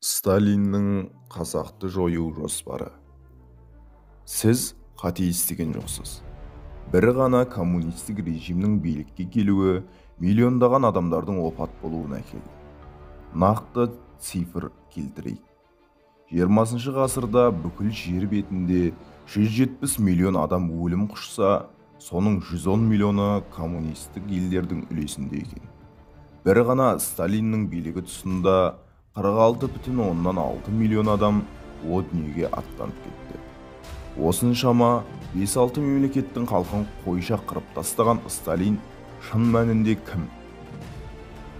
Сталиннің қазақты жою жоспары. Сіз қате естіген жоқсыз. Бір ғана коммунистік режимнің билікке келуі миллиондаған адамдардың опат болуына әкелді. Нақты цифр келтірейік. 20 ғасырда бүкіл жер бетінде 170 миллион адам өлім құшса, соның 110 миллионы коммунистік елдердің үлесінде екен. Бір ғана Сталиннің билігі тұсында 46,6 миллион адам о дүниеге аттанып кетті. Осыншама 5-6 мемлекеттің халқын қойша қырып тастаған Сталин шын мәнінде кім?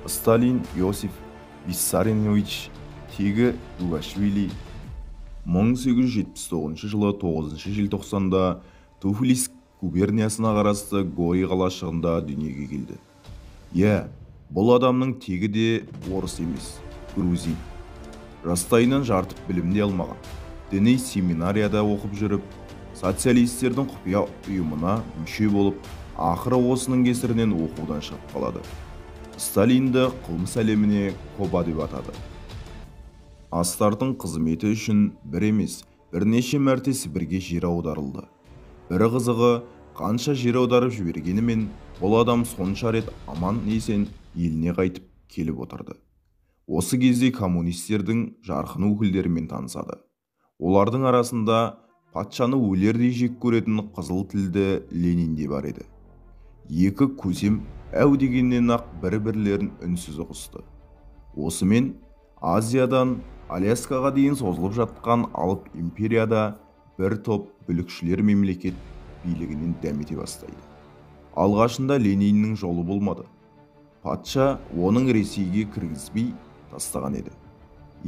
Сталин Иосиф Виссарионович, тегі Джугашвили, 1879 жылы 9 желтоқсанда Туфлис губерниясына қарасты Гори қалашығында дүниеге келді. Иә, бұл адамның тегі де орыс емес, грузин. Жастайынан жартып білім де алмаған. Діни семинарияда оқып жүріп, социалистердің құпия ұйымына мүше болып, ақыры осының кесірінен оқудан шығып қалады. Сталинді қылмыс әлеміне Коба деп атады. Астардың қызметі үшін бір емес, бірнеше мәрте Сібірге жер аударылды. Бір қызығы, қанша жер аударып жібергенімен, бұл адам сонша рет аман-есен еліне қайтып келіп отырды. Осы кезде коммунистердің жарқын өкілдерімен танысады. Олардың арасында патшаны өлердей жек көретін қызыл тілді Ленин де бар еді. Екі көсем әу дегеннен-ақ бір-бірлерін үнсіз ұғысты. Осымен Азиядан Аляскаға дейін созылып жатқан алып империяда бір топ бүлікшілер мемлекет билігінен дәмете бастайды. Алғашында Лениннің жолы болмады. Патша оның Ресейге кіргізбей тастаған еді.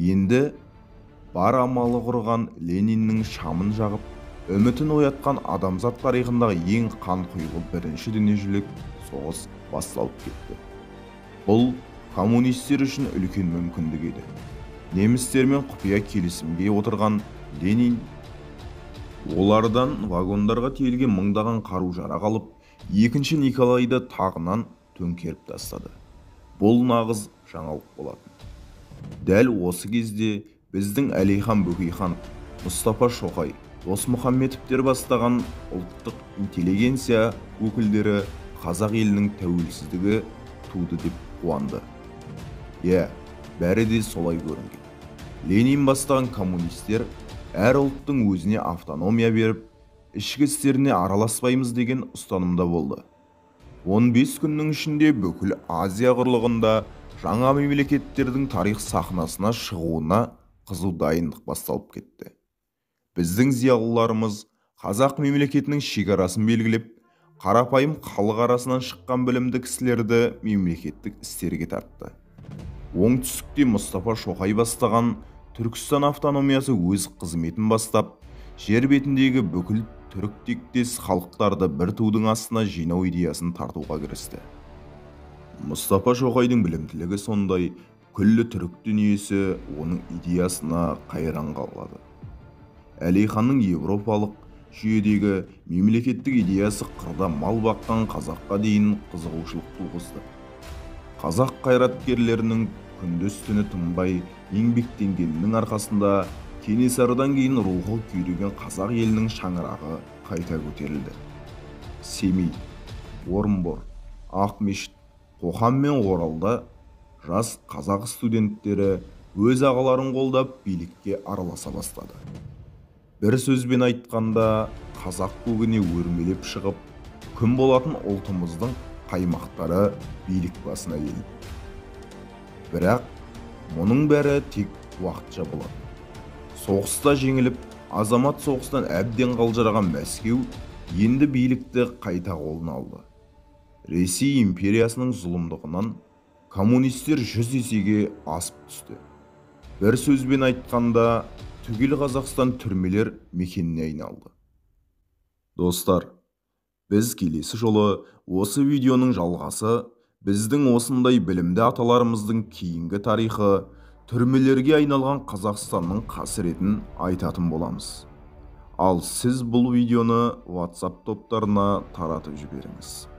Енді бар амалы құрған Лениннің шамын жағып, үмітін оятқан адамзат тарихындағы ең қанқұйлы бірінші дүниежүзілік соғыс басталып кетті. Бұл коммунистер үшін үлкен мүмкіндік еді. Немістермен құпия келісімге отырған Ленин олардан вагондарға тиелген мыңдаған қару-жарақ алып, екінші Николайды тағынан төңкеріп тастады. Бұл нағыз жаңалық болатын. Дәл осы кезде біздің Әлихан Бөкейханов, Мұстафа Шоқай, Досмұхамедовтер бастаған ұлттық интеллигенция өкілдері қазақ елінің тәуелсіздігі туды деп қуанды. Иә, бәрі де солай көрінген. Ленин бастаған коммунистер әр ұлттың өзіне автономия беріп, ішкі істеріне араласпаймыз деген ұстанымда болды. 15 күннің ішінде бүкіл Азия құрлығында жаңа мемлекеттердің тарих сахнасына шығуына қызу дайындық басталып кетті. Біздің зиялыларымыз қазақ мемлекетінің шекарасын белгілеп, қарапайым халық арасынан шыққан білімді кісілерді мемлекеттік істерге тартты. Оңтүстікте Мұстафа Шоқай бастаған Түркістан автономиясы өз қызметін бастап, жер бетіндегі бүкіл түрік тектес халықтарды бір тудың астына жинау идеясын тартуға кірісті. Мұстафа Шоқайдың білімділігі сондай, күллі түрік дүниесі оның идеясына қайран қалады. Әлиханның европалық жүйедегі мемлекеттік идеясы қырда мал баққан қазаққа дейін қызығушылық туғызды. Қазақ қайраткерлерінің күндіз-түні тынбай еңбектенгенінің арқасында Кенесарыдан кейін рухы күйреген қазақ елінің шаңырағы қайта көтерілді. Семей, Орынбор, Ақмешіт, Қоқан мен Оралда жас қазақ студенттері өз ағаларын қолдап билікке араласа бастады. Бір сөзбен айтқанда, қазақ көгіне өрмелеп шығып, күн болатын ұлтымыздың қаймақтары билік басына келді. Бірақ мұның бәрі тек уақытша болатын. Соғыста жеңіліп, азамат соғыстан әбден қалжыраған Мәскеу енді билікті қайта қолына алды. Ресей империясының зұлымдығынан коммунистер 100 есеге асып түсті. Бір сөзбен айтқанда, түгел Қазақстан түрмелер мекеніне айналды. Достар, біз келесі жолы осы видеоның жалғасы, біздің осындай білімді аталарымыздың кейінгі тарихы, түрмелерге айналған Қазақстанның қасіретін айтатын боламыз. Ал сіз бұл видеоны WhatsApp топтарына таратып жіберіңіз.